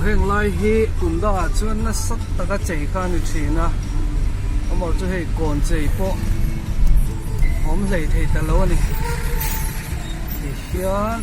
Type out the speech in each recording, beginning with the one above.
heng lai hi kum dangah chuan nasa taka chei kha a ni thin a amaherawhchu chu hei kawn chei pawh awm hlei thei ta lo a ni ti hian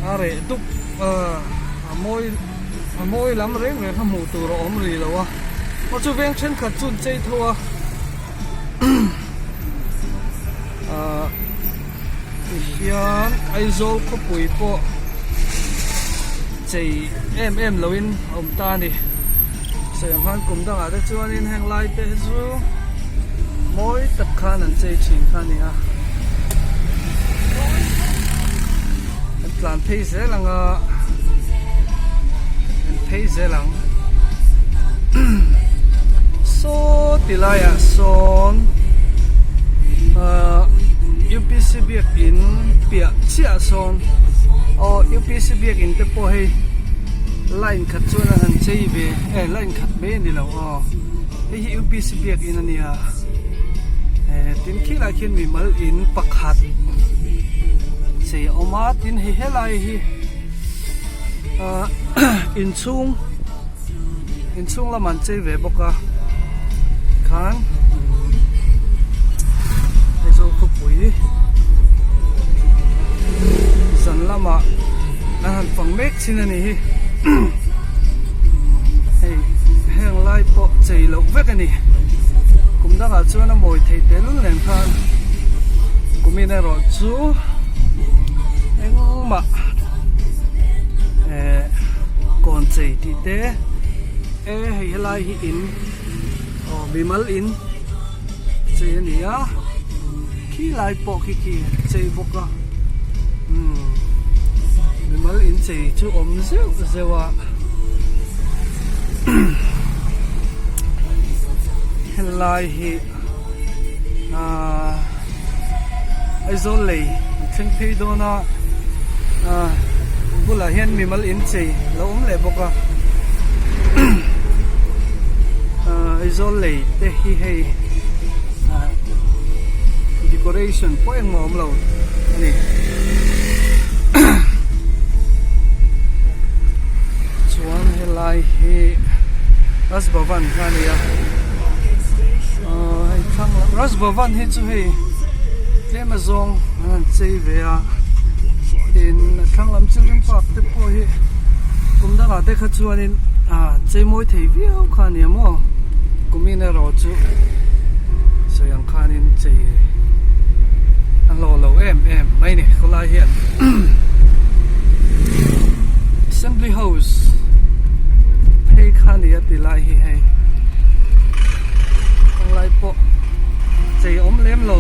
a reh dup a mawi a mawi lam reng reng kha hmuh tur a awm rih lo a aw chu veng thenkhat chu an chei tho a ahh tihian Aizawl khawpui pawh chei em em loin a awm ta a ni sawi ang khan kum dangah te chuanin heng lai te hi chu mawi tak khan an chei thin kha a ni a an tlan phei zel ang a an phei zel ang saw ti laiah sawn ahh upc biakin piah chiah sawn aw upc biakin te pawh hei line khat chuan an han chei ve e line khat mai a ni lo aw hei hi upc biakin a nia eh tin khilai khian mimal in pakhat chei a awm a tin hei helai hi ahh inchhung inchhung lamah an chei ve bawk a khan Aizawl khawpui zan lamah an han fang mek thin a ni hi hei heng lai pawh chei loh vek a ni kum dangah chuan a mawi theih tehlul nen khan kumin erawh chu engmah eh kawn chei tih te e hei helai hi in aw mimal in chei a ni a khi lai pawh khi khi chei bawk a umm mimal in chei chu awm zeuh zeuh a helai hi ahh Aizawl lei an thleng phei dawn a ahh bulah hian mimal in chei a lo awm leh bawk a ahh Aizawl lei te hi hei ahh decoration pawh engmah a awm lo a ni chuan helai hi Raj Bhavan kha a ni a ahh hei thlang lam Raj Bhavan hi chu hei tlem a zawng an han chei ve a tin a thlang lam children park te pawh hi kum dangah te kha chuanin ah chei mawi thei viau kha a ni a maw kumin erawh chu sawi ang khanin chei a hlawh lo em em mai a ni khawlai hian assembly house phei kha a ni a ti lai hi hei khawlai pawh chei a awm lem lo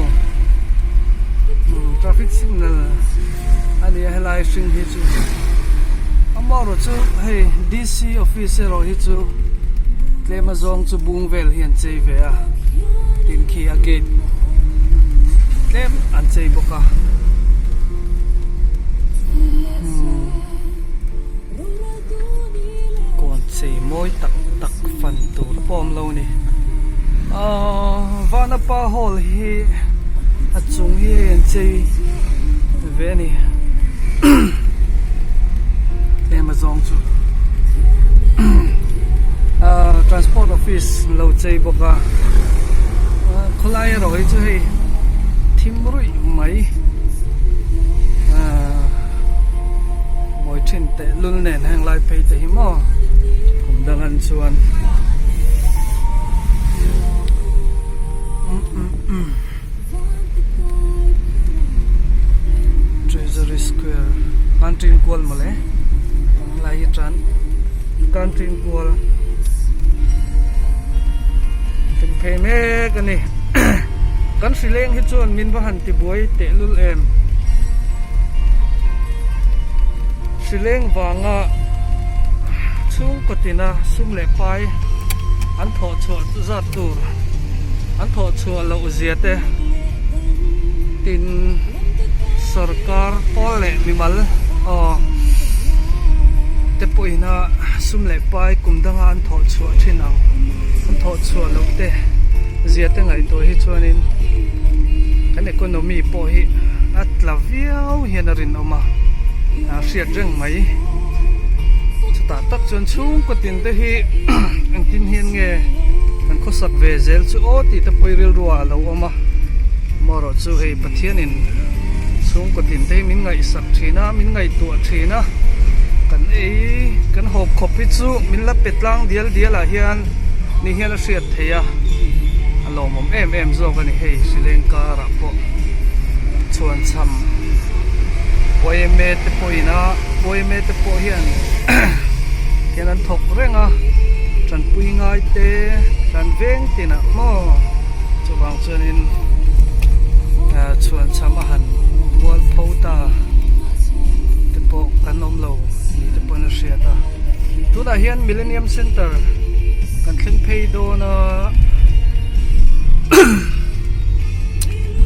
traffic signal a ni a helai hring hi chu amaherawh chu hei D_C office erawh hi chu tlem azawng chu bung vel hi an chei ve a tin khi a gate tlem an chei bawk a kawn chei mawi tak tak fan tur pawh a awm lo a ni ahh vanapa hall hi a chung hi hei an chei ve a ni tlem a zawng chu ahh transport office lo chei bawk a khawlai erawh hi chu hei thim ruih mai ahh. Mawi thin teh lul nen heng lai phei te hi maw kum dang an chuan Treasury Square country kual mawle lai hi tan country kual thleng phei mek a ni kan hrileng hi chuan min va han tibuai teh lul em. Hrileng vanga chhungkaw tina sum leh pai an thawh chhuah zat tur an thawh chhuah loh zia te tin sorkar pawl leh mimal aw te pawhina sum leh pai kum danga an thawh chhuah thin ang an thawh chhuah loh te zia te ngaihtuah hi chuanin kan economy pawh hi a tla viau hian a rinawm a. A hriat reng mai. Chutah tak chuan chhungkaw tin te hi engtin hian nge kan khawsak ve zel chu aw tih te pawh i rilru ah a lo awm a. Amaherawh chu hei Pathianin chhungkaw tin te hi min ngaihsak thin a, min ngaihtuah thin a. Kan ei kan hawp khawp hi chu min la pe tlang dial dial ah hian ni hian a hriat theih a. A lawmawm em em zawk a ni hei Hrileng karah pawh chhuanchham. Yma te pawhin a yma te pawh hian hian an thawk reng a tanpui ngai te kan veng tinah maw chuvang chuanin ah chhuan chham a han mual pho ta te pawh kan awm lo ni te pawn a hriat a tunah hian millennium center kan thleng phei dawn a.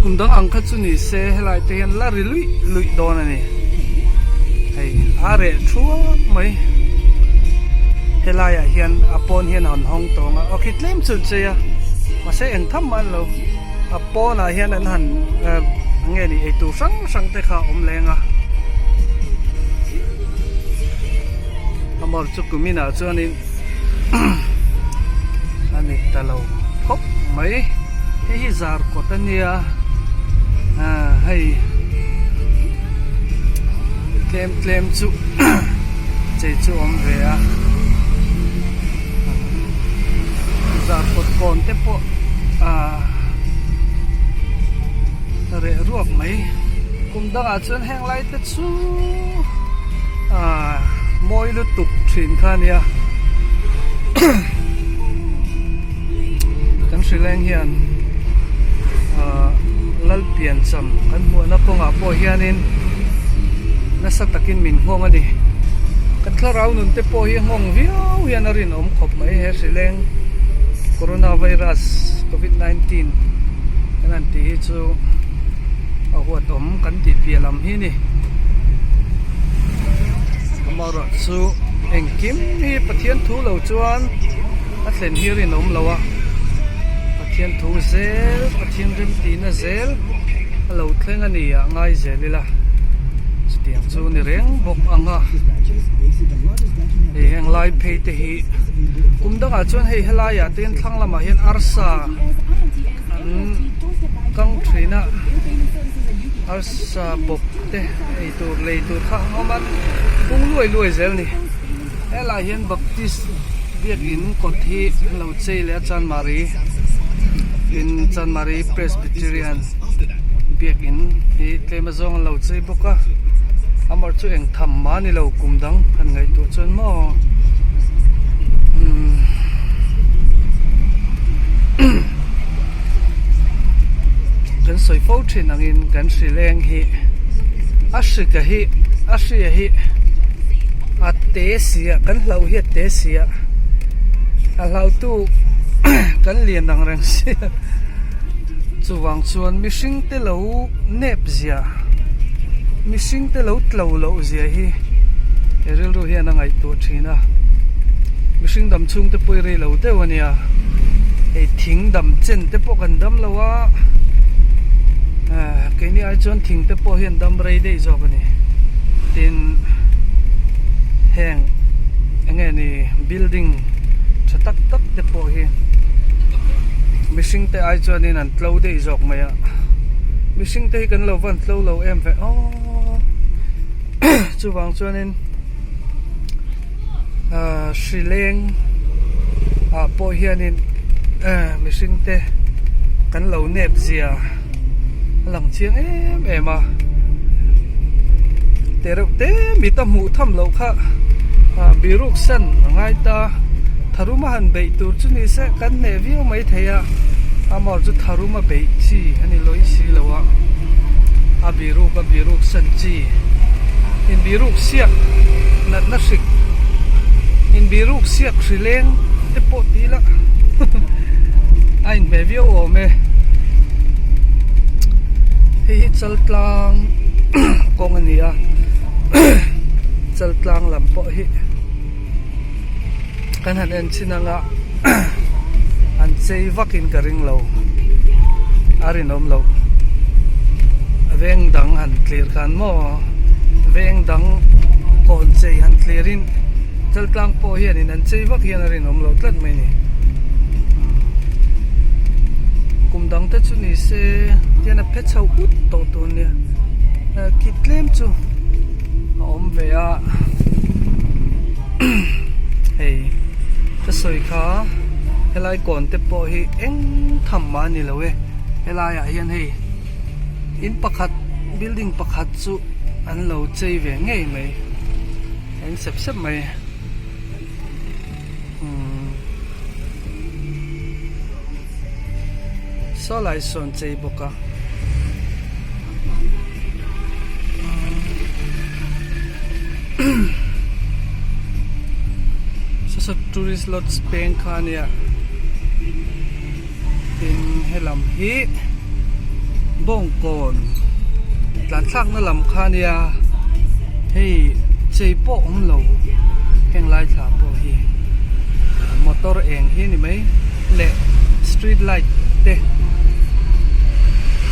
Kum dang ang kha chu ni se helai te hian la ri luih luih dawn a ni. Hei a reh thuak mai. Helaiah hian a pawn hian a hawn hawng tawng a, aw khi tlem chu an chei a, mahse eng tham mah an lo. A pawnah hian an han eh nge ni eitur hrang hrang te kha a awm leng a. Amor chu kuminah chuanin. a ni ta lo khawp mai hei hi zar kawt a nia ah hei tlem tlem chu chei chu a awm ve a zar kawt kawn te pawh ah reh ruak mai kum dangah chuan heng lai te chu ah mawi lutuk thin kha ania kan hrileng hian ah Lalpiancham kan hmuhna kawngah pawh hianin nasa takin min nghawng a ni kan thlarau nun te pawh hi a nghawng viau hian a rinawm khawp mai he hrileng corona virus covid 19 kan han tih hi chu. A huat awm kan tih piah lam hi ni. Amaherawh chu engkim hi Pathian thu lo chuan a thlen hi rinawm lo a, Pathian thu zel, Pathian remtihna zel a lo thleng a ni ah ngai zel ila chutiang chu ni reng bawk ang a. Hei heng lai phei te hi kum dangah chuan hei helaiah te hian thlang lamah hian arsa An kang thin a arsa bawp te ei tur lei tur kha a awm a bung luai luai zel a ni helaiah hian baptist biakin kawt hi an lo chei leh a chanmari tin chanmari presbyterian biakin hi tlem azawng an lo chei bawk a amah chu eng tham mah a ni lo kum dang han ngaihtuah chuan maw umm. Kan sawi fo thin angin kan hri leng hi a hrika hi a hria hi a te si a kan hlauh hi a te si a a hlautu kan lian ang reng si a chuvang chuan mihring te lo nep zia mihring te lo tlo loh zia hi he rilru hian a ngaihtuah thin a mihring dam chhung te pawh i rei lo deuh a nia. Hei thing dam chen te pawh kan dam lo a ah keini ai chuan thing te pawh hian dam rei daih zawk a ni tin heng eng nge ni building tha tak tak te pawh hi mihring te ai chuanin an tlo daih zawk mai a mihring te hi kan lo van tlo lo em ve aw chuvang chuanin. Ahh hri leng ah pawh hianin eh mihring te kan lo nep zia a lang chiang em em a te reuh te mit a hmuh tham loh kha ah biruk san a ngai ta tharuma han beih tur chu ni se kan hneh viau mai thei a amaherawhchu chu tharuma beih chi a ni lawih si lo a a biruk a biruk san chi. Inbiruk siak natna hrik inbiruk siak hri leng te pawh ti ila a inhmeh viau awm e hei hi chaltlang kawng a ni a chaltlang lam pawh hi kan han en chin ang a an chei vak in ka ring lo a rinawm loh veng dang han tlir khan maw. Veng dang kawn chei han thlir in Chaltlang pawh hianin an chei vak hian a rinawm loh tlat mai ni. Kum dang te chu ni se tian a phe chho ut tawh tur nia. Khi tlem chu a awm ve a. Hei ka sawi kha helai kawn te pawh hi eng tham mah a ni lo e. Helaiah hian hei in pakhat building pakhat chu an lo chei ve ngei mai eng sep sep mai umm saw lai sawn chei bawk a. Saw saw tourist lodge peng kha a nia. Tin helam hi bawngkawn tlan thlakna lam kha ania hei chei pawh awm lo heng lai thla pawh hi motor eng hi ni mai leh street light te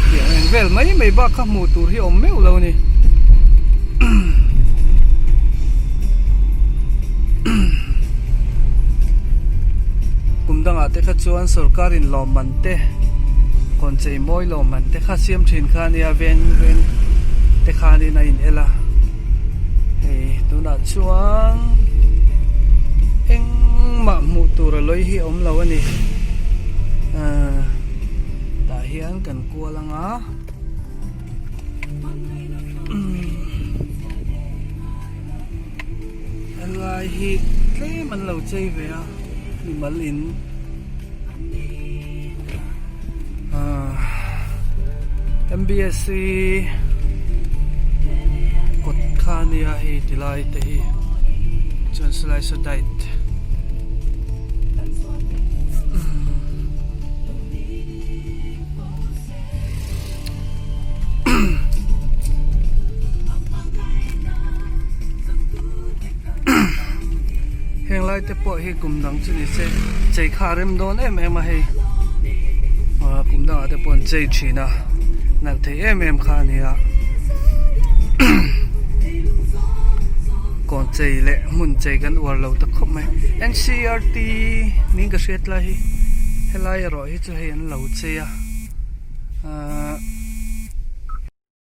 tiang eng vel mai mai bak kha hmuh tur hi awm meuh lo a ni. Kum dangah te kha chuan sorkar in lawmman te kawn chei mawi lawmman te kha siam thin kha ania veng veng te khanin a in el a hei tunah chuan engmah hmuh tur a lawi hi a awm lo a ni ahh tah hian kan kual anga. Helai hi tlem an lo chei ve a mimal in ahh M_B_S_C kawt kha a nia hei ti lai te hi chuan silai saw diet. Heng lai te pawh hi kum dang chu ni se chei kha a rem dawn em em a hei ah kum dangah te pawh an chei thin a nalh thei em em kha a ni a kawn chei leh hmun chei kan uar lo ta khawp mai N C R T niin ka hriat lai hi helai erawh hi chu hei an lo chei a. Ahh.